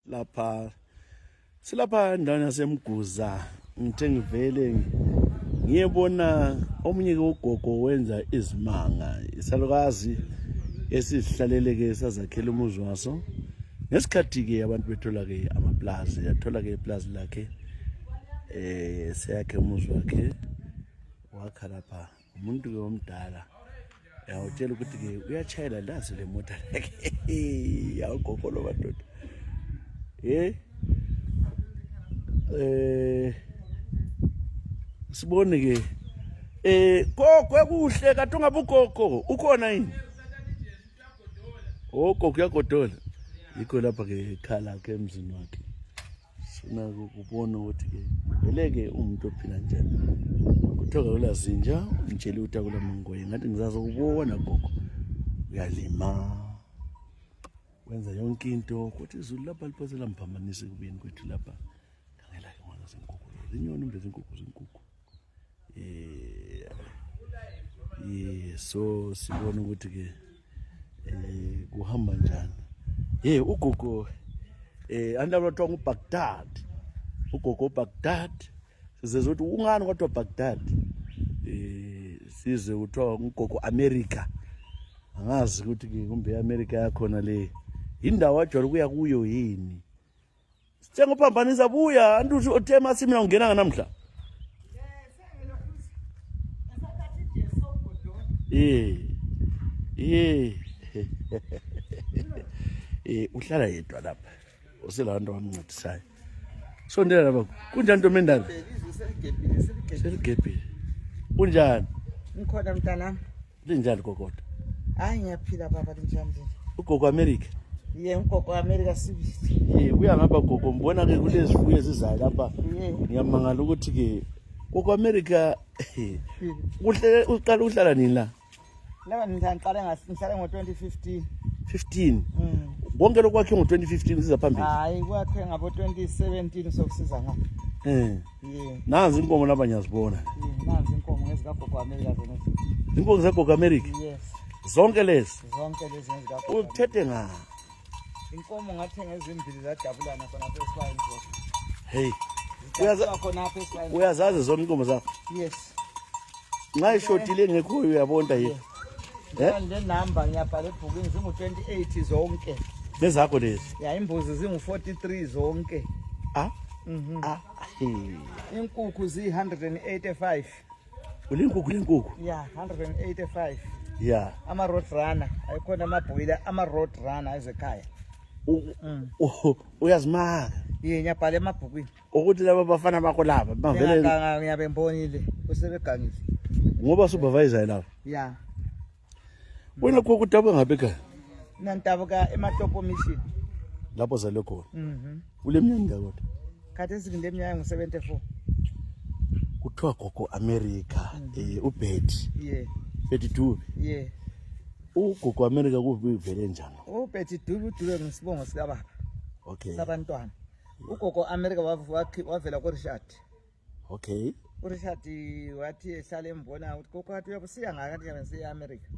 lapha silapha endaweni yaseMguza ngithe ngivele ngiyebona omunye ugogo wenza izimanga isalukazi esihlalele ke sazakhela umuzi waso ngesikhathi ke abantu bethola ke amaplazi yathola ke iplazi lakhe seyakhe umuzi wakhe wakha lapha umuntu ke omdala yawutshela ukuthi ke uyachayela lazi le mota yakhe yagogo lo bandoda sibone ke gogo kuhle kade ungabe ugogo ukhona yini gogo uyagodola yikho lapha ke khala ke emzini wakhe sina ukubona ukuthi ke veleke umuntu ophila njani kuthoka ulazinja umtshela ukuthi akula mangoye ngathi ngizazo ukubona gogo uyalima wenza yonke into kodwa izulu lapha liphosela mphambanise kubini kwethu lapha khangela ke ngwana zenkukhu zinyoni imbe zenkukhu so sibona ukuthi ke kuhamba njani ugogo andaba lothiwa nguBaghdad ugogo Baghdad size ukuthi ungani kodwa Baghdad size uthiwa ngugogo America angazi ukuthi ke kumbe eAmerica yakhona le indawo ajwayele ukuya kuyo yini sithengophambanisa buya antuthi othema simi ungena namhla uhlala yedwa lapha uselabantu abamncedisayo sondela lapha kunjani ntomendala seligebhile kunjani ngikhona mntanami linjani gogoda hayi ngiyaphila baba linjani ugogo America ugogo America sibili uya ngapha gogo mbona ke kulezifuyo ezizayo lapha ngiyamangala ukuthi ke gogo America kuhle uqala uhlala nini la laba ngiqale ngihlale ngo2015 bonke lokwakhe ngo2015 siza phambili hayi kwakhe ngabo 2017 sokusiza ngapha nazi inkomo lapha ngiyazibona nazi inkomo ngezikagogo America zona inkomo zagogo America yes zonke lezi ngezikagogo uthethe nga inkomo ngathenga ezimbili zadabulana khona lapha hey khona lapha uyazazi zonke inkomo zakho yes nxa ishotile ngekho uyabonda yini le number ngiyabhala ebhukwini zingu28 zonke lezakho lezi imbuzi zingu43 zonke inkukhu zi185 ulinkukhu lenkukhu 185 ama road runner ayikhona amabhoiler ama road runner ezekhaya uyazimaka ngiyabhala emabhukwini ukuthi laba bafana bakho laba bavele ngiyabembonile usebegangile ngoba supervisor lapha wena kokho utabe ngabe ekhaya nantabuka eMatopo mission lapho zale khona kuleminyaka kodwa kade sizinde eminyaka ngu74 kuthiwa gogo America uBetty Betty Dube ugogo America kuvele njani uBetty Dube ngisibongo sika baba sabantwana ugogo America wavela kuRichard uRichard wathi ehlala embona ukuthi gogo wathi uyabusiya ngakathi yabe siya America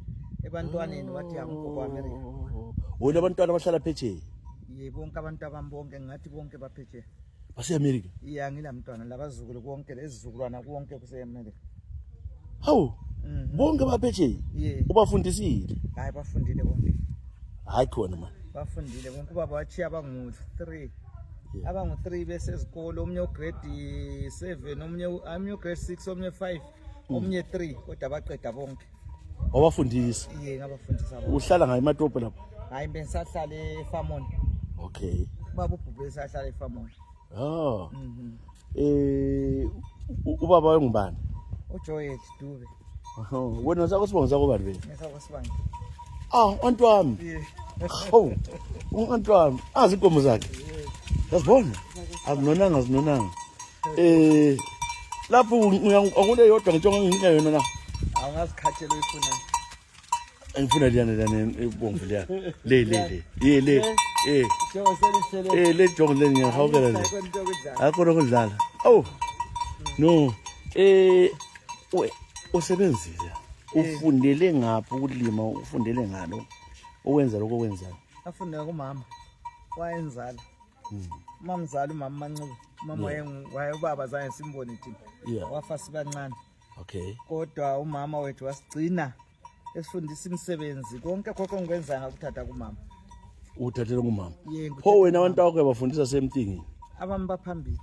ebantwaneni wathi ugogo America wona abantwana abahlala phetshe bonke abantu abambonke ngathi bonke baphetshe base America ngilamntwana labazukulu konke lezizukulwana konke kuse America hawu bonke baphetshe ubafundisile hayi bafundile bonke hayi khona man bafundile bonke ubaba wathi abangu3 abangu3 bese ezikolo omunye grade 7 omunye grade 6 omunye 5 omunye 3 kodwa baqeda bonke wabafundisa ngabafundisa uhlala ngayi eMatopo lapho hayi bengisahlala eFarmon baba ubhubhe sahlala eFarmon ubaba wengubani uJoyet Dube wena sakho sibonga sakho bani beni ngesakho sibani antwami antwami azi inkomo zakhe yazibona azinonanga lapho akule yodwa ngitshonga nginika yona la awungazikhathela uyifuna ngifuna liyana ebomvu liya le le jongo le ngiyahawukela le akho lokudlala no usebenzile ufundele ngaphi ukulima ufundele ngalo owenza lokho okwenzayo afundela kumama wayenzala mamzala umama Mancube mama wayebaba zange simbone thina wafa sibancane kodwa umama wethu wasigcina esifundisa imisebenzi konke khokho ngikwenza ngakuthatha kumama uthathele kumama pho wena abantu bakho yabafundisa same thing abami baphambili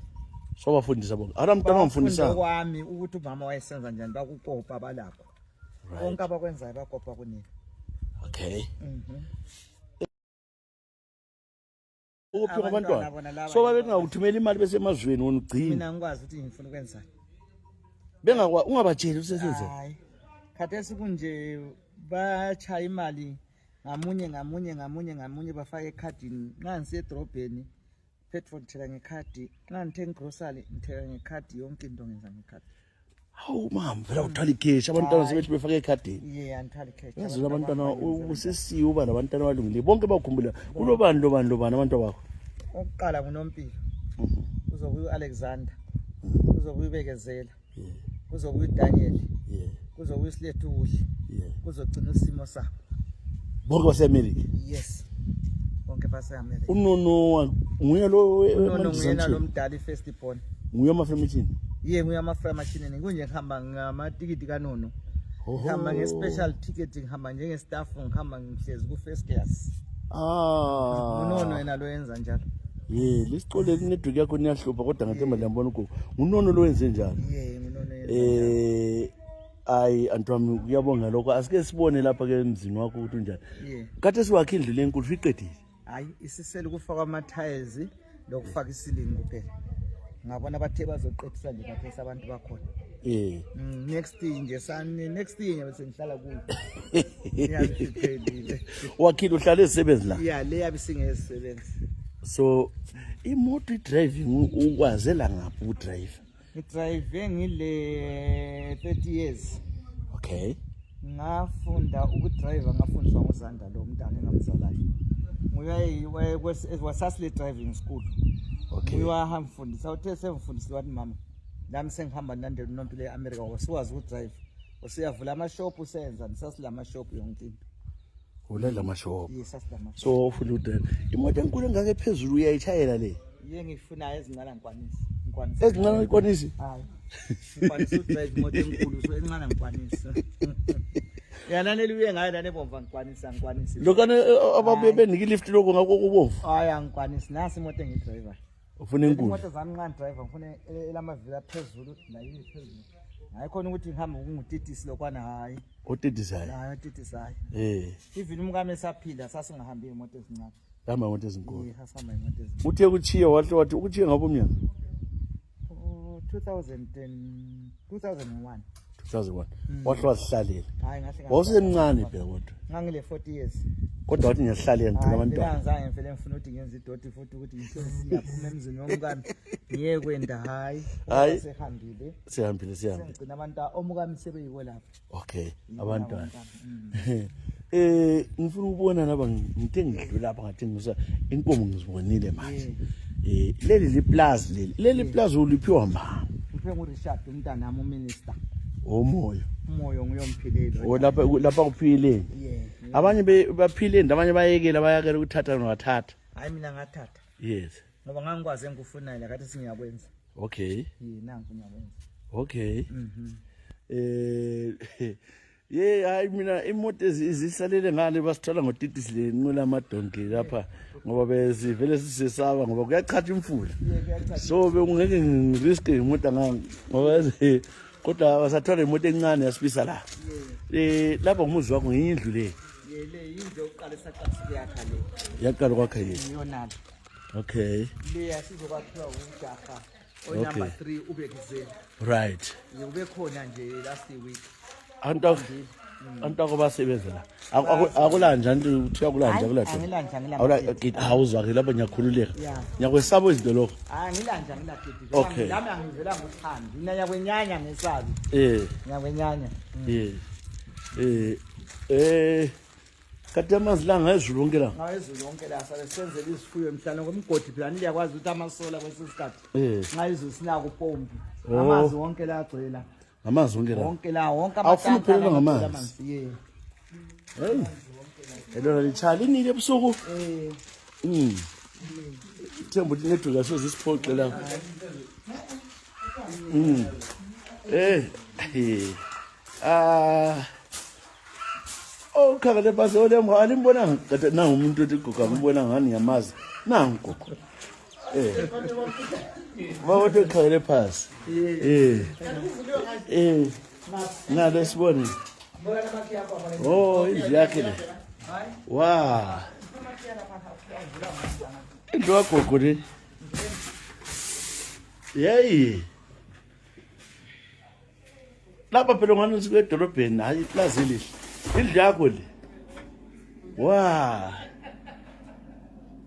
so bafundisa bonke abantwana bamfundisa kwami ukuthi umama wayesenza njani bakukopa balapho konke abakwenzayo bakopa kunini ukuphi abantwana so babengakuthumela imali besemazweni wona ugcina mina ngikwazi ukuthi ngifuna ukwenzani ungabatsheli usesenze hayi khathesi kunje bachaya imali ngamunye bafaka ekhadini nxa ngisiya edrobheni petrol ngithela ngekhadi nxa ngithenga grocery ngithela ngekhadi yonke into ngenza ngekhadi hawu mama vela uthwala ikheshi abantwana sebethi befaka ekhadini angithwala ikheshi yazula abantwana usisiwe uba nabantwana balungile bonke bakhumbula kulobani abantu bakho oqala nguNompilo kuzobuya uAlexander kuzobuya uBekezela kuzobuya uDaniel kuzobuya uSilethu kuhle kuzogcina usimo sabo bonke baseAmerica yes bonke baseAmerica unono nguye lo nguyena lo mdala first born nguye amafemachine nguye amafemachine kunje ngihamba ngamatikiti kaNono ngihamba nge-special ticket ngihamba njenge-staff ngihamba ngihlezi ku-first class unono yena lo yenza njalo lisicole network yakho niyahlupha kodwa ngathemba liyambona ugogo ngunono lo wenze njalo ngunono ayi antwami kuyabonga lokho asike sibone lapha ke emzini wakho ukuthi unjani kade siwakhe indlu lenkulu uyiqedile hayi isisele ukufaka ama-tiles lokufaka isilingi kuphela ngabona bathe bazoqedisa nje kathesi abantu bakhona next year bese ngihlala kuyo ngiyaphelile wakhile uhlala ezisebenzi la le yabe singezisebenzi so imoto driving ukwazela ngaphi udrive ngidrive ngile 30 years ngafunda ukudrive ngafundiswa nguzanda lo mntana engamzalayo nguye wasasile driving school uyahambufundisa uthe semfundisi wathi mama nami sengihamba nande uNompilo eAmerica wasiwazi ukudrive usiyavula amashop usenza nisasile amashop yonke into ulenza amashop sasilama so ufuna udrive imoto enkulu engake phezulu uyayitshayela le ngifuna ezincane ngikwanisa ezincane ngikwanisi hayi ngikwanisa udrive imoto enkulu so encane ngikwanisa yalalela uye ngayo lana ebomva ngikwanisa lokane ababuye benika ilift lokho ngako kubomvu hayi angikwanisi nasi imoto engidriver ufuna enkulu imoto zami nqani driver ngifuna elamavila phezulu nayo phezulu hayi khona ukuthi ngihamba ngungutitisi lokwana hayi otitisayo hayi otitisayo even umkami esaphila sasingahambi imoto ezincane hamba imoto ezinkulu sasihamba imoto ezinkulu uthe kuchiya wathi ukuchiya ngabo umnyaka 2001 wahle wasihlalela wawusemncane phela kodwa ngangile 40 years kodwa wathi ngiyahlalela ngicela abantwana ngizange ngifele ngifuna ukuthi ngenze idoti futhi ukuthi ngiyaphuma emzini womkami ngiye kwenda hayi sihambile ngicina abantu omukami sebeyiko lapha abantwana ngifuna ukubona naba ngithe ngidlula lapha ngathi ngisa inkomo ngizibonile manje leli liplaza uliphiwa mama ngiphe nguRichard umntana nami uminister umoyo nguyomphilelo lapha kuphileni abanye baphileni abanye bayekela bayakela ukuthatha nowathatha hayi mina ngathatha yes ngoba ngangikwazi engikufunayo kade singiyakwenza nangu ngiyakwenza hayi mina imoto ezisalele ngale basithola ngotitisi le nqola amadonki lapha ngoba bezivele sisesaba ngoba kuyachacha imfula so bekungeke ngiriske imoto ngoba kodwa wasathola imoto encane yasibisa la lapha umuzi wakho ngiyindlu le yindlu yokuqala esaqalisa yakha le yaqala kwakha yini yona le yasizokwakhiwa ujaha number 3 uBekezela right ube khona nje last week antako basebenza la akulanja nje uthiya kulanja awuzwa ke lapha ngiyakhululeka ngiyakwesaba izinto lokho ngilanja nami angivela ngothandi mina yakwenyanya ngesabi yakwenyanya kade amanzi la ngezulu lonke la ngezulu lonke la sale senzele isifuyo emhlanje ngomgodi phela niyakwazi ukuthi amasola kwesisikhathi nxa izulu sinako upompi amanzi wonke la agcwela amanzi wonke la wonke awufuna uphelelwa ngamanzi elona lichali nile ebusuku Themba ukuthi network asozisiphoxe la. Oh khangele phasi olemo alimbona kade nangu umuntu othi guga ngibona ngani ngiyamazi nangu gugu bawothi khangele phasi ngale sibone oh indlu yakhe le wow indlu yagogo le yeyi lapha phela ngani sike edolobheni hayi iplaza elihle indlu yakho le wa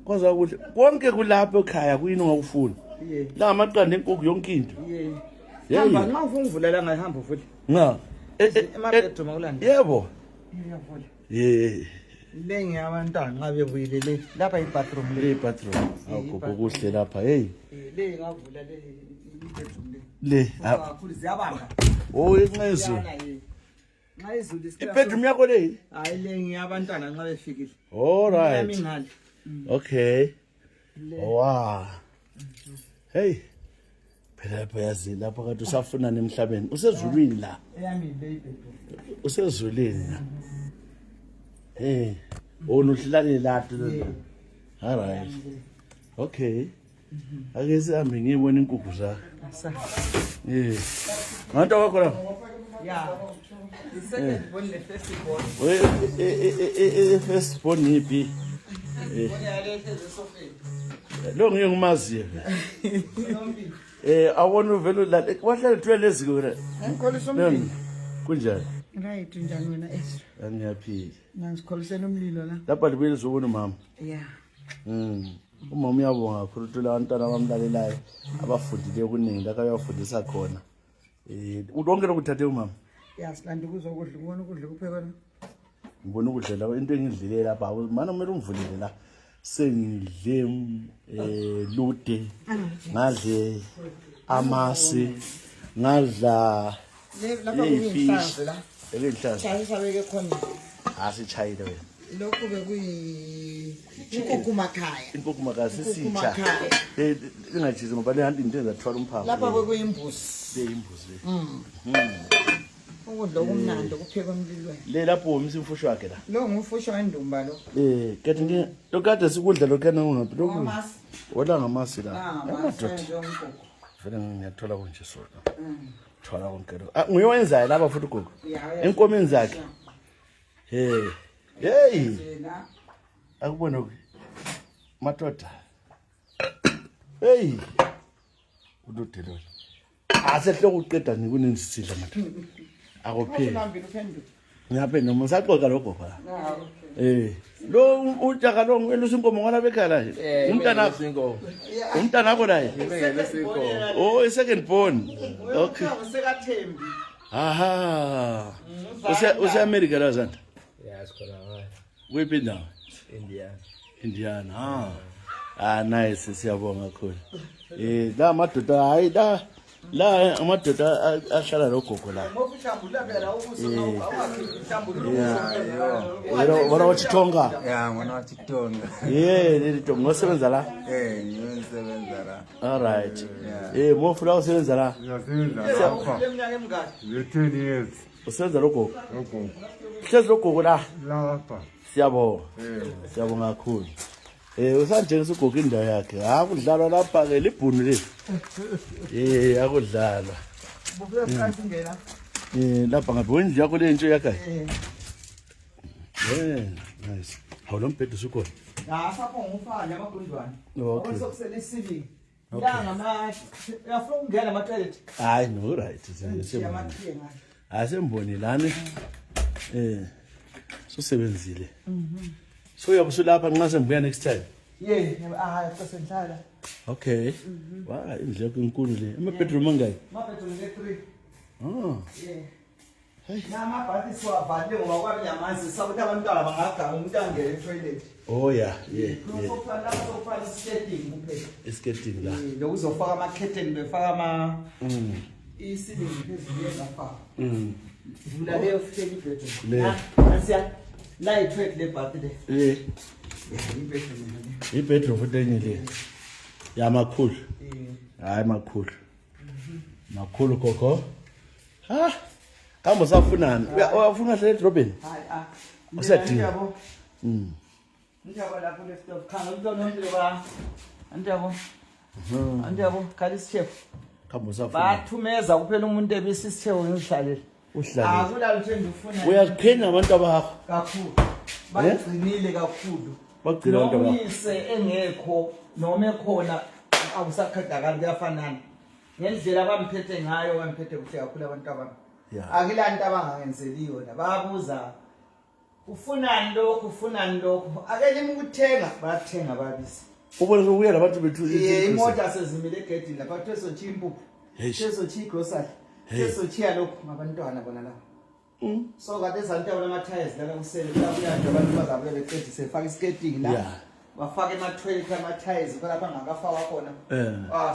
kwaza kuhle konke kulapha ekhaya kuyini ongakufuna la amaqanda enkukhu yonke into hamba nxa ufuna uvulela ngahamba futhi nga emabedroom akulanda yebo le ngiyabantwana nxa bebuyile le lapha ibathroom le bathroom awugogo kuhle lapha hey le ngavula le bedroom le kakhulu ziyabanga oh inqezo nxa izulu ibedroom yakho le hayi le ngiyabantwana nxa befikile all right yami ngale okay wow hey phela lapha yazi lapha kade usafuna nemhlabeni usezulwini la eyami le bedroom usezulwini onuhlale lapha all right okay ake sihambe ngiyibona inkukhu zakho nganto wakho la yeah the second born the first born first born yipi lo ngiyengumaziyo awona vele la wahlala 12 eziko ngikholisa umlilo kunjani right njani wena Ezra angiyaphila nangisikholisela umlilo la lapha libele zobona mama yeah umama uyabonga kakhulu ukuthi abantwana abamlalelayo abafundile okuningi la kayafundisa khona lonke lokuthathe umama yasilanda ukuzokudla ubona ukudla kuphekwa la ngibona ukudla la into engidlile lapha mana kumele ungivulele la sengidle lude ngadle amasi ngadla lapha kuyihlaza la elinhlaza chayisa beke khona asichayile wena lokhu bekuyi inkukhu makhaya inkukhu makhaya sisitsha ingajizi ngoba le hanti into ezathwala umphako lapha kwekuyimbuzi imbuzi ukudla okumnandi kuphekwa emlilweni le lapho womisa umfusho wakhe la lo ngumfusho wendumba lo kanti nge lokade sikudla lokana ungaphi lokhu wala ngamasi la amadoda vele ngiyathola konje sona thola konke lo nguyenzayo lapha futhi gogo enkomeni zakhe hey akubona ke madoda hey udodelona asehle ukuqeda nikuninsisidla madoda akuphela ngaphe noma saxoxa lokho pha lo utshaka lo ngelusa inkomo ngona bekhala umntana wakho la oh second born okay sekathembi aha use America la zanda yes khona wephi ndawo Indiana nice siyabonga kakhulu la madoda hayi la amadoda ahlala logogo la wena wachitonga ngona wachitonga leli tonga ngosebenza la ngiyosebenza la all right mofu la usebenza la leminyaka emingaki 10 years usebenza logogo hlezi logogo la lapha siyabonga kakhulu usanjengisa ugogo indawo yakhe akudlalwa lapha ke libhunu le akudlalwa ngela lapha ngabe wendlu yakho le nto yakhe nice hawlo mbhedo sukhona sapho ngufana amagundwane okay sokusela isibili la ngama yafuna ukungena ama toilet hayi no right asembonilani susebenzile so uyabusulapha nxa sembuya next time kusenhlala okay wa indleko enkulu le ama-bedroom angaki mabedroom nge-3 hey namabhathi siwavale ngoba kwabe nyamanzi sabuthi abantwana bangaganga umuntu angene etoilet oh yeah sofaka iskating kuphela iskating la lokuzofaka ama-curtain befaka isilingi phezulu yengafaka vula leyo fiteka ibedroom le asiya la itwet le bathi le ibedroom ibedroom futhi enye le yamakhulu hayi makhulu makhulu gogo ha kambe usafunani uyafuna hle edrobheni usedinga Ndiyabo lapho le stove khanga ukuzona umlilo ba Andiyabo khalisi chef kambe usafuna bathumeza kuphela umuntu ebisi isitheko ngihlalele uhlale akula nje ndifuna uyaziqhenya abantu abakho kakhulu bagcinile kakhulu bagcina abantu abakho nomise engekho noma ekhona akusakhadakala kuyafanana ngendlela abamphethe ngayo bamphethe kuhle kakhulu abantu abami akilanto abangangenzeli yona bayabuza ufunani lokho akele ukuthenga bayathenga babisi ubone sokuya labantu bethu imoto sezimile egedini lapha theso chimpu theso chigrocery theso chiya lokho ngabantwana bona la so kade zanto yabo lama-tires lana kusele kuyanda abantu bazabe beqedise faka iskating la bafaka ema-toilet ama-tires lapha angakafakwa khona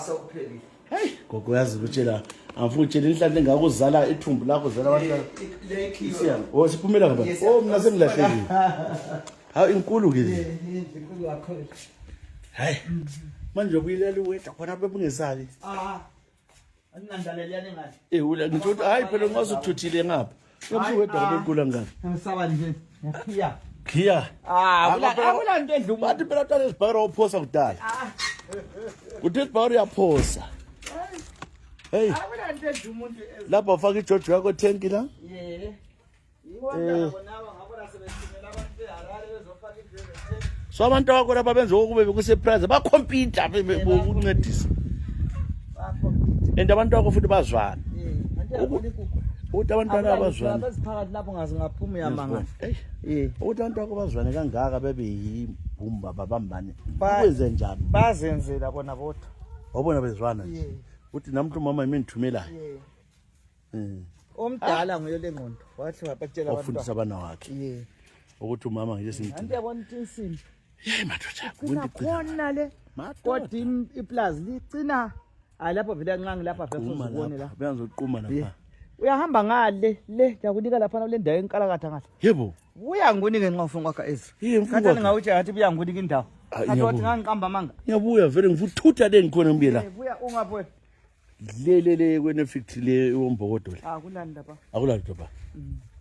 sokuphelile hey gogo yazi ukutshela angifuna ukutshela inhlanhla engakuzala ithumbu lakho uzala abantwana siphumela ngapha mina sengilahlekile hawu inkulu ke inkulu kakhulu hayi manje ubuyilela uwedwa khona bebungesabi andinandaleliyane ngani ngitsho ukuthi hayi phela ngazuthuthile ngapha ubuwedwa benkulu ngani ngisaba nje ngiyakhiya khiya akula nto edla bathi phela tata isibhakara uphosa kudala kuthi isibhakara uyaphosa hey akula nto edla umuntu lapha ufaka ijojo yakho tanki la so abantu abakho lapha benza okube bekusurprise bakhompyutha bekuncedisa and abantu bakho futhi bazwana ukuthi abantwana abazwana abaziphakathi lapho ngazi ngaphuma uyamanga ukuthi abantu bakho bazwane kangaka bebe yimbumba babambane kwenze njani bazenzela bona bodwa wabona bezwana nje uthi namuntu umama yimi ngithumela omdala nguye lengqondo wathi wabatshela abantu ufundisa abana wakhe ukuthi umama nje singithini andiyabona insini hey madoda kucina khona le kodwa iplaza licina lapho vele kanqangi lapha bezobone la beyanzoquma lapha uyahamba ngale le ngiyakunika lapha le ndawo enkalakatha ngahle yebo buya ngunike nxa ufuna kwakha ezi kathani ngawutsha ngathi buya ngunike indawo kathi wathi ngangiqamba manga ngiyabuya vele ngivuthutha le ngikhona ngibuye la buya ungapho le kwene factory le yombokodo le akulani lapha akulani lapha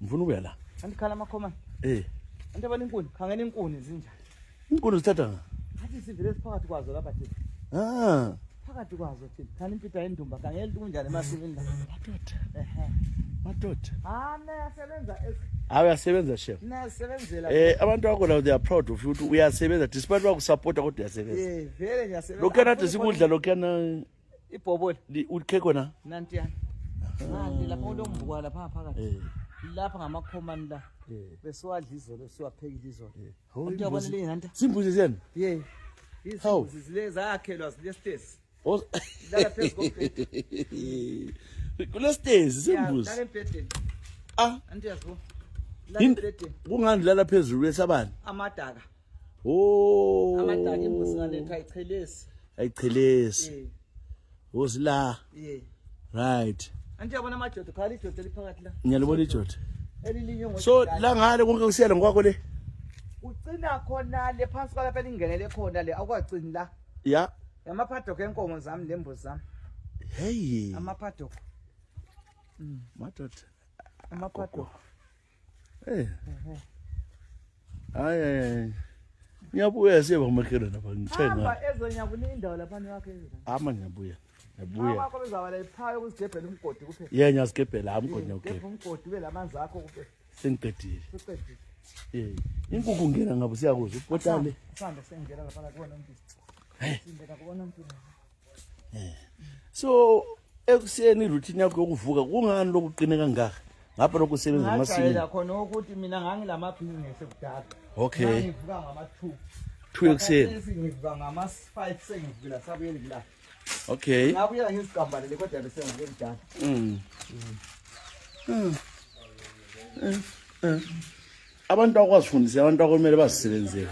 ngifuna ukuya la andikhala amakhoma andabona inkuni khangena inkuni zinjani inkuni zithatha nga athi sivele siphakathi kwazo lapha thina phakathi kwazo thina khani impita yendumba khangela kunjani emasimini la madoda nayasebenza uyasebenza chef nasebenzela abantu bakho la they are proud of you ukuthi uyasebenza despite bakusupporta kodwa uyasebenza vele ngiyasebenza lokhana athi sikudla lokhana ibhobole ukhe khona nantiyana manje lapha ulombuka lapha phakathi lapha ngamakhomani la besiwadla izolo siwaphekile izolo uyabona le nanta simbuzi ziyena izimbuzi zile zakhelwa zile stairs la phezulu kombhede kule stairs simbuzi la embhedeni andiyazo la Yini? embhedeni Kungani lala phezulu esabani? amadaka Amadaka imbuzi ngaletha ichelesi. Ayichelesi. Wozila. Right. Andiyabona amajodo khala ijodo liphakathi la. Ngiyalibona ijodo. Elilinye ngo. So la ngale konke kusiyela ngokwakho le. Ucina khona le phansi kwalapha lingenele khona le akwagcini la. Ya. Amaphadoko enkomo zami lembuzi zami. Hey. Amaphadoko. Madoda. Amaphadoko. Ay. Ngiyabuya siye bamakhelwa lapha ngithenga. Hamba ezonyabula indawo lapha niwakhe ezona. Ama ngiyabuya. Ngiyabuya. Akho bezaba la ephaya ukusigebhela umgodi kuphela. Yeah ngiyazigebhela umgodi okay. Umgodi ube lamanzi akho kuphela. Sengiqedile. Uqedile. Inkukhu ngena ngabe siyakuza upotale. Sanda sengena lapha la kubona umuntu. Sindeka kubona umuntu. So ekuseni routine yakho yokuvuka kungani lokuqine kangaka? Ngapha lokusebenza amasimini. Ngajayela khona ukuthi mina ngangilama business ekudala. Okay. Ngivuka ngama-2. 2 ekuseni. Ngivuka ngama-5 sengivula sabuyela ngila. Okay. Ngabuya ngizigambale kodwa bese ngikudala. Abantu akwazifundisa abantu akumele bazisebenzele.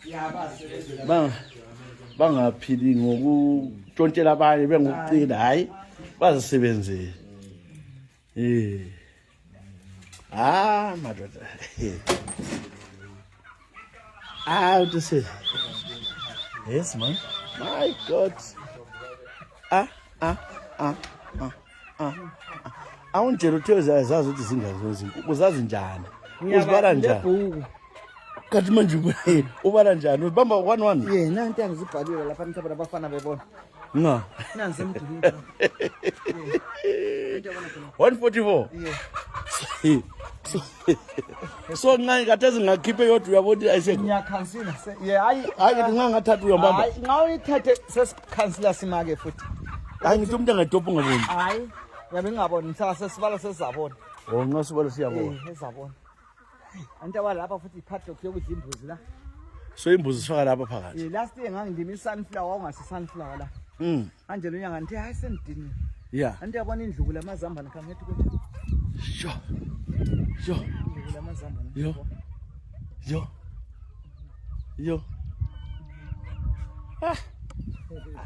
Yabasebenzela. Bangaphili ngokutshontshela abanye bengokucina hayi bazisebenzele. Madoda. Utse. Yes, man. My God. Awunjela utheza azazi ukuthi zingazozi. Uzazi njani? Uzibala njani? Kanti manje ubala njani? Ubamba 1-1. Yena into angizibhalile lapha nithoba labafana bebona. Nga. Nanzi emdulini. 144. Yeah. So ngathi ngakhiphe yodwa uyabona ayiseko. Ngiyakhansila. Yeah, Hayi ngingathatha uyambamba. Hayi, ngawuyithathe sesikhansila simake futhi. Hayi ngithi umuntu angatopa ngaboni. Hayi, yabe ngaboni mhlaka sesibala sesizabona. Oh ngasibala siyabona. Ezabona. Anti abalapha futhi iphatho kuyokudla imbuzi la. So imbuzi sifaka lapha phakathi. Last year ngangindima isunflower ungasi sunflower la. Manje lo nyanga ngithi hayi sendini. Yeah. Anti yabona indluku lamazambane khangethi ukuthi. Sho. Indluku lamazambane. Yo.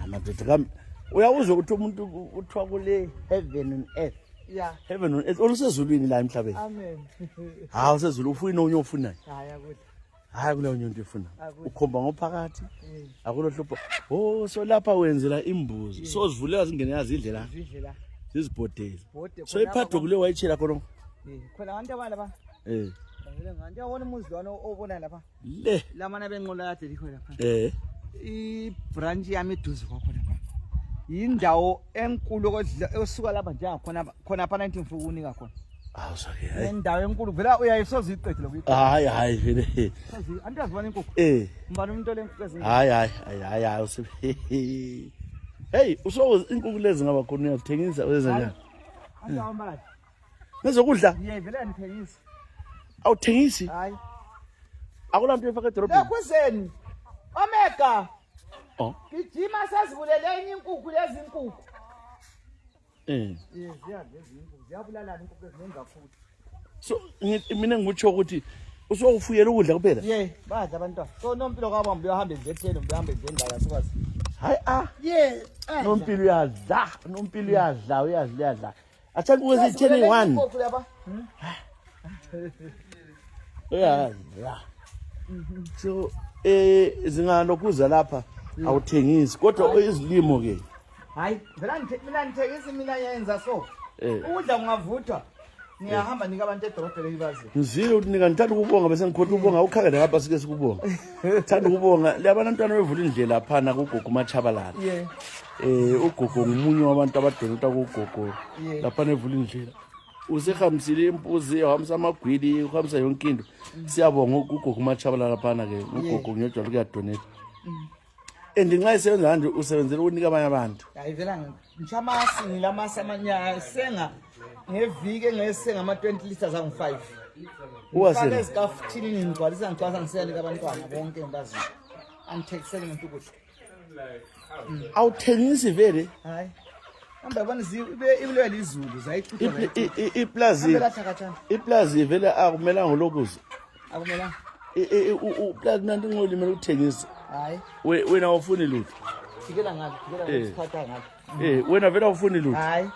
Madoda kam uyawuzwa ukuthi umuntu uthiwa kule heaven and earth. Yeah. Heaven and earth olusezulwini la emhlabeni. Amen. Hawu sezulu ufuna onye ofunayo. Hayi akudla. Hayi kuleyo nyonto efuna. Ukhomba ngophakathi. Akulohlupho. Oh so lapha wenzela imbuzi. So zivulela zingene yazi indlela. Izidlela. Zizibhodela. So iphatho kule wayitshela khona. Khona abantu abalapha. Ngile nganti yabona umuzwana obona lapha. Le. Lamana benqola kade likho lapha. I-branch yami eduze kwakho lapha. Yindawo enkulu osuka lapha nje khona apha 19 Mfukuni kakhona. Awuzake. Indawo enkulu vela uyayisoza iqedile lokho. Hayi vele. Andiyazibona inkukhu. Mbani umuntu olenkukhu. Hayi usibe. Hey, usoze inkukhu lezi ngaba khona uyazithengisa wenza njani? Andiyawambala. Nezokudla? Yeah, vele andithengisi. Awuthengisi? Hayi. Akulanto efaka edorobheni. Lekhuzeni. Omega. Gijima sazivulele enye inkukhu lezi inkukhu. Ziyabulalana inkukhu eziningi kakhulu. So mina ngikutsho ukuthi usowufuyela ukudla kuphela? Yeah, badla abantwana. So nompilo kabamba uyahamba ezetheni uyahamba ezendala sikwazi. Hayi Yeah. Nompilo uyadla. Athanda ukwenza 10:1. Inkukhu lapha. Uyadla. So zingalokuza lapha awuthengisi kodwa izilimo ke. Hayi, vela mina ngithengisa mina yenza so. Ukudla kungavuthwa. Ngiyahamba nika abantu edorobheni libazi. Ngizile ukuthi ngithanda ukubonga bese ngikhotha ukubonga ukhangela ngapha sike sikubonga. Thanda ukubonga labantwana bevula indlela phana kuGogo Machabalala. Yeah. uGogo ngumunye wabantu abadonota kuGogo. Lapha nevula indlela. Usehambisile impuzi uhambisa amagwili uhambisa yonke into. Siyabonga uGogo Machabalala phana ke uGogo ngiyodwa ukuyadonate. Nxa isebenza kanje usebenzela ukunika abanye abantu. Hayi vela ngichamasi ngilamasi amanya senga ngevike ngesengama 20 liters angu5. Ufake ezikafuthini ngigcwalisa ngicwasa ngiseyanika abantwana bonke ngibazi. Angithekisele umuntu ukuthi. Awuthengisi vele? Hayi. Hamba yabona ibulwe lizulu zayichitha. Iplazi vele akumelanga ulokuza. Akumelanga. Uplazi nanti ngolimela ukuthengisa. Hayi. Wena awufuni lutho. Fikela ngaphatha ngapha. Wena vele awufuni lutho. Hayi.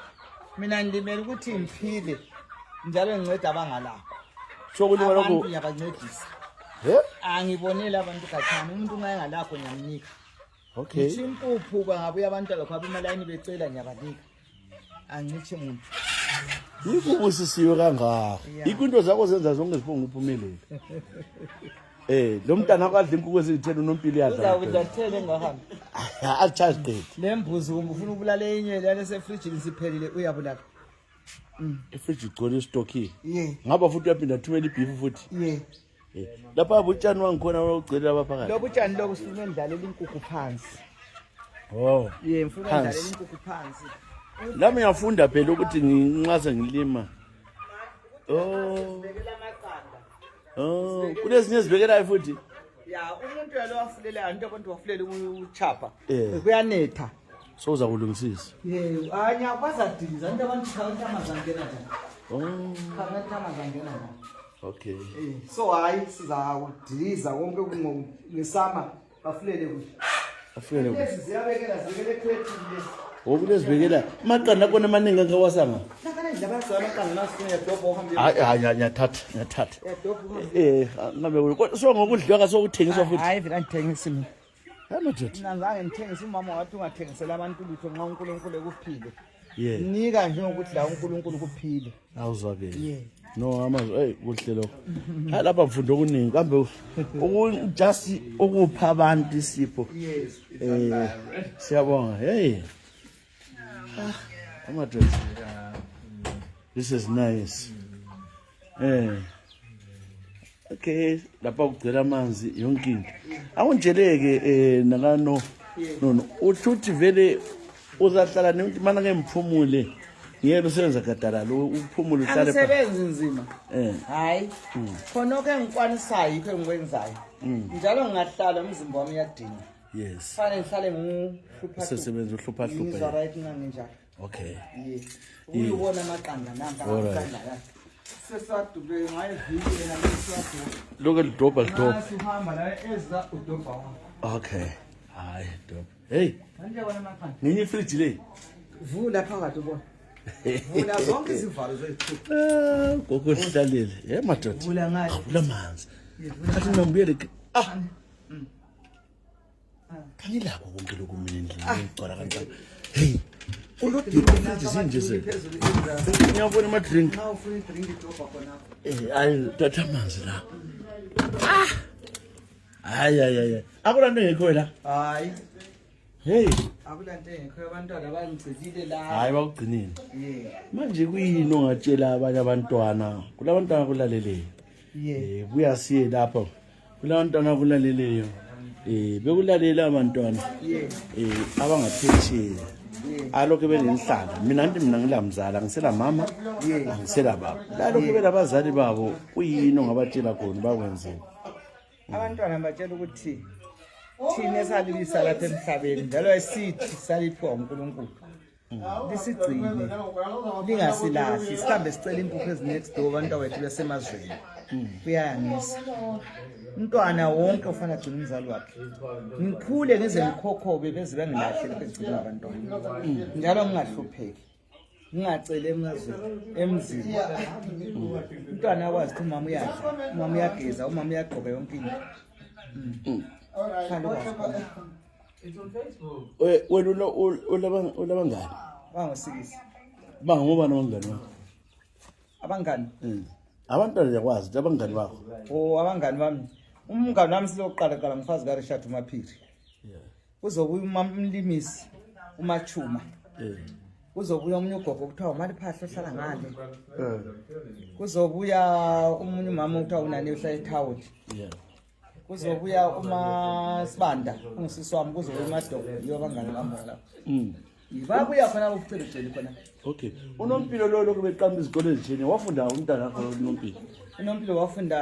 Mina ndimela ukuthi ngiphile. Njalo nginceda abangalapho. Sokulima lokho. Abantu ngiyabancedisa. Angibonela abantu kathana umuntu ungayengalapho ngiyamnika. Okay. Impuphu bangabuya abantu lokho abemalini becela ngiyabanika. Angithi umuntu. Yikubusisiwe kangaka. Izinto zakho zenza zonke ziphunga uphumelele. Lo mntana akadla inkukhu ezithela unompilo yadla. Uzawudla thele engahamba. Acharge date. Lembuzi kumbe ufuna ukubulala enye lana sefridge siphelile uyabulala. Ifridge igcwele istock here. Yeah. Ngaba futhi uyaphinda thumela ibeef futhi. Yeah. Lapha abutshani wangikhona ogcela lapha phakathi. Lobu tshani lobu sifuna endlalela inkukhu phansi. Oh. Yeah, ngifuna endlalela inkukhu phansi. Lami ngiyafunda phela ukuthi nginqaza ngilima. Kunezinye ezibekelayo futhi. Ya, umuntu yalo wafulela into abantu wafulela uchapha. Kuyanetha. So uza kulungisisa. Yeah, anyakwaza diza into abantu khawuthi amazangena njani. Khawuthi amazangena njani. Okay. So hayi sizawudiza konke ngesama bafulele kuhle. Afulele kuhle. Lezi ziyabekela zibekele crate lezi. Okulezibekela maqanda akona amaningi angawasanga. Nakana indaba zona amaqanda nasifuna yadobho uhamba. Hayi ngiyathatha. Ngabe so ngokudliwa ka sokuthengiswa futhi. Hayi vele angithengisi mina. amadoda mina ngizange ngithengise umama wathi ungathengisela abantu lutho nxa uNkulunkulu ekuphile yeah nika nje ukuthi la uNkulunkulu kuphile awuzwakele yeah no amazwi kuhle lokho hayi lapha mfundo okuningi kambe just ukupha abantu isipho yes siyabonga hey amadoda this is nice okay lapha kugcela amanzi yonke into akunjeleke nakano no uthuthi vele uzahlala nemuntu mana ngemphumule ngiyelo usebenza gadala lo uphumule uhlale pha sebenza nzima hayi khona ke ngikwanisayo ikho engikwenzayo njalo ngingahlala umzimba wami uyadinga yes fanele ngihlale ngihlupha sesebenza uhlupha ngizwa right nginjalo okay uyibona amaqanda nanga amaqanda yakhe sesadube ngayiviki yena ngisiyadube lokho lidobha lidobha sihamba la eza udobha wami okay hayi dob hey manje wona amaqanda nini fridge le vula phakathi ubona vula zonke izivalo zethu gogo hlalele hey madoda vula ngayo vula manzi athi ngibuyele kanilako konke lokhu mina endlini ngicela kancane hey ulodiphi zinje se ngiyabona ama drink now free drink idobha khona ayi tatha manzi la hayi akulando ngekho la hayi hey akulanto engekho abantwana abangicilile la hayi bakugcinile yeah manje kuyini ongatshela abanye abantwana kulabantwana kulaleleyo buya siye lapha kulabantwana kulaleleyo bekulalela abantwana abangaphetsheya alokho benenhlala mina ngilamzala ngisela mama ngisela baba lalokho benabazali babo kuyini ongabatshela khona bakwenzeni abantwana batshela ukuthi thina esalibisa lapha emhlabeni njalo esithi saliphiwa uNkulunkulu lisigcine lingasilahli sihambe sicela impuphu ezinext door abantu wethu besemazweni kuyayangisa umntwana wonke ufana agcina umzali wakhe ngikhule ngize ngikhokhobe beze bangilahle begcina abantwana njalo ngingahlupheki ngingacele emzini umntwana akwazi ukuthi umama uyadla umama uyageza umama uyagqoka yonke into wena ulabangani bangosikisi bangobani abangani bakho abangani abantwana yakwazi ukuthi abangani bakho abangani bami umngani wami silokuqala mfazi kaRishad uMaphiri kuzobuya umlimisi uMachuma kuzobuya omunye ugogo kuthiwa umali phahla ohlala ngale kuzobuya umunye umama kuthiwa unani uhlala eThawuthi kuzobuya uMasibanda ungusisi wami kuzobuya uMadogo yiyo abangani bami lapho babuya khona ukucela khona okay uNompilo lo lokho beqamba izikole ezithini wafunda umntana wakho uNompilo wafunda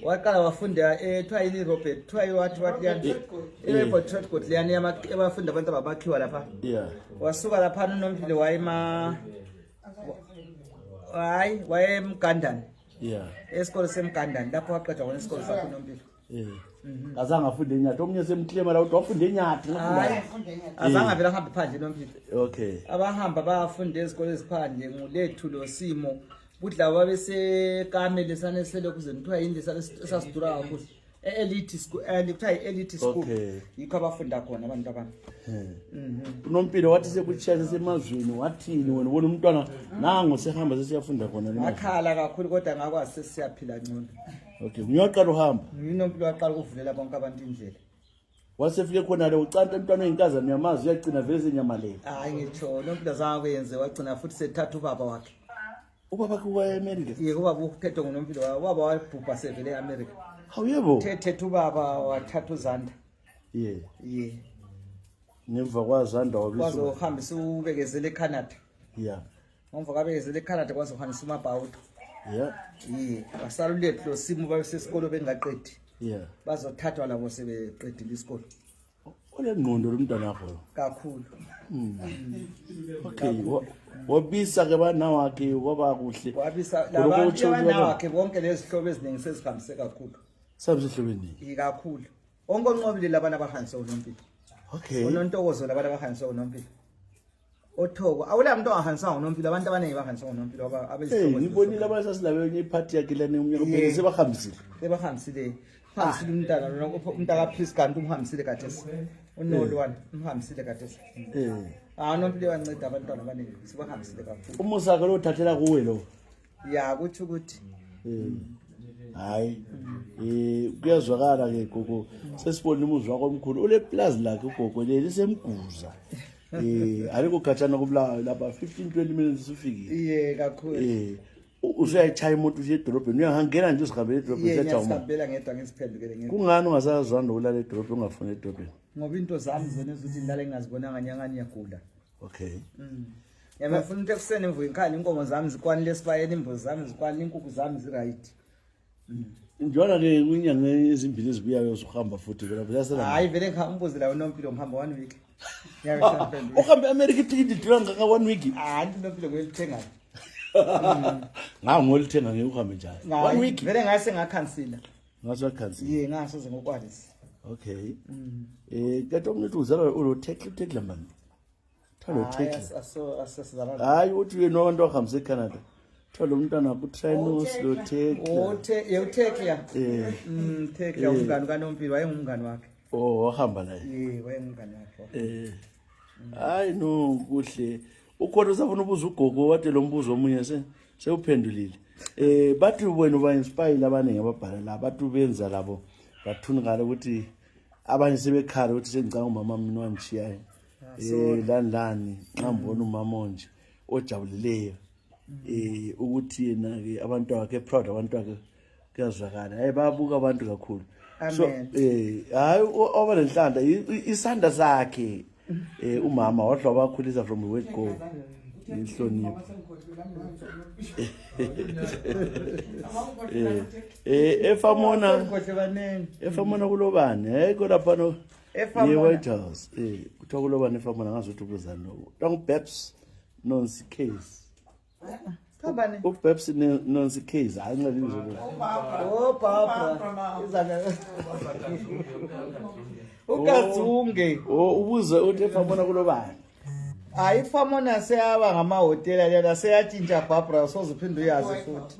waqala wafunda eThwayini Robert Thwayi wathi yani eRobert Trotcott leyani abafunda abantu abakhiwa lapha wasuka lapha uNompilo waye eMgandani esikole seMgandani lapho waqeda wona isikole sakhe uNompilo azange afunde enyathi omunye semklema la wafunda enyathi azange vela hambe phandle Nompilo okay abahamba bayafunda ezikole eziphandle ngulethu lo Simo budla babesekame lesane sele kuze kuthiwa yini lesasidura kakhulu elite school kuthiwa elite school yikho abafunda khona abantu abantu uNompilo wathi sekutshaye semazweni wathini wena ubona umntwana nango sehamba sesiyafunda khona ngakhala kakhulu kodwa ngakwazi sesiyaphila ngcono okay uyaqala uhamba uNompilo waqala ukuvulela bonke abantu indlela wasefike khona le ucanta umntwana oyinkazana uyamazi uyagcina vele senyamalele hayi ngitsho uNompilo zange kwenze wagcina futhi sethatha ubaba wakhe ubaba kuwa eAmerica yebo ubaba ukuthethe ngoNompilo ubaba wabhubha sevele eAmerica hawuyebo thethe ubaba wathatha uZanda ngemva kwaZanda wazohambisa ubekezele eCanada ngemva kabekezele eCanada kwazohambisa uMabhawudo basalulethu lo Simo babesesikolo bengaqedi bazothathwa labo sebeqedile isikolo olengqondo lomntwana wakho kakhulu okay wabisa ke bana wakhe kwaba kuhle wabisa labantu bana wakhe bonke lezihlobo eziningi sezihambise kakhulu sabisihlobeni kakhulu onke onqobile labana abahambise uNompilo okay unontokozo labana abahambise uNompilo othoko awula muntu ongahambisa uNompilo abantu abaningi bahambisa uNompilo abezihlobo ngibonile abasasilabe enye iparty yakhe lana umnyaka phela sebahambisile sebahambisile hambisile umntana lona umntaka Peace kanti umhambisile kathesi unolwana umhambisile kathesi nompilo wanceda abantwana abaningi sibahambisile kakhulu umusa ke lo thathela kuwe lo ya kuthi ukuthi hayi kuyazwakala ke gogo sesibona umuzwa wakho omkhulu ule plus lakhe ugogo leli semguza aliko khatshana kubulawa lapha 15-20 minutes ufikile kakhulu usuyayitshaya imoto uye edorobheni uyahangena nje uzihambele edorobheni ngiyasihambela ngedwa ngisiphendukele ngedwa kungani ungasazwanda ukulala edorobheni ungafuna edorobheni ngoba into zami zona ezuthi ngilale ngingazibonanga nyangani yagula okay yamafuna ukuthi ekuseni mvuka ikhali inkomo zami zikwanile esibayeni imbuzi zami zikwanile inkukhu zami ziright njalo ke kwinyanga ezimbili ezibuyayo usuhamba futhi vela hayi vele umbuzi la unompilo ngihamba 1 week uhambe America itikiti dura ngaka 1 week hayi unompilo ngiyithengayo ngolithenga ngeke uhambe njalo 1 week vele ngase ngakhansila ngaso ngasoze ngokwalisa okay kato mntu uzalwa ulo tekla mani thalo tekla hayi uthi wena abantu bahambise eCanada thalo umntana ku Trinos lo tekla tekla tekla umngani kaNompilo wayengumngani wakhe wahamba naye wayengumngani wakhe hayi no kuhle ukhona usafuna ubuza ugogo wathi lo mbuzo omunye sewuphendulile bathi wena uba inspire abaningi ababhala la bathi benza labo bathunikala ukuthi abanye sebekhala ukuthi sengicanga umama mina wangishiyayo landlani ngambona umama onje ojabulileyo ukuthi yena ke abantu bakhe proud abantu bakhe kuyazwakala hayi babuka abantu kakhulu so hayi obalenhlanda isanda sakhe umama wadla bakhulisa from the word go inhlonipho efamona kulobani hayiko lapha no White House kuthiwa kulobani efamona ngazothi ubuzana no Babs Nonsi case Babs Nonsi case hayi nqalizo Barbara izana ukazunge ubuze uthi efamona kulobani hayi famona seyaba ngamahotela lena seyatshintsha Barbara soziphinde uyazi futhi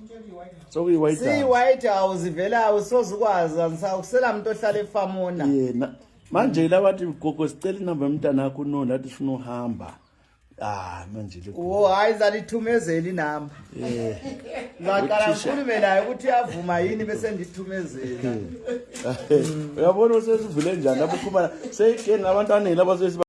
so kuyi White House vela usozukwazi angisawusela umuntu ohlala efamona yena manje labathi gogo sicela inamba yomntana wakho no lathi ufuna uhamba manje le hayi zalithumezela inamba ngaqala ngikhulume naye ukuthi yavuma yini bese ndithumezela uyabona usesivule njani lapho ukhumana seyike nabantu abaningi lapho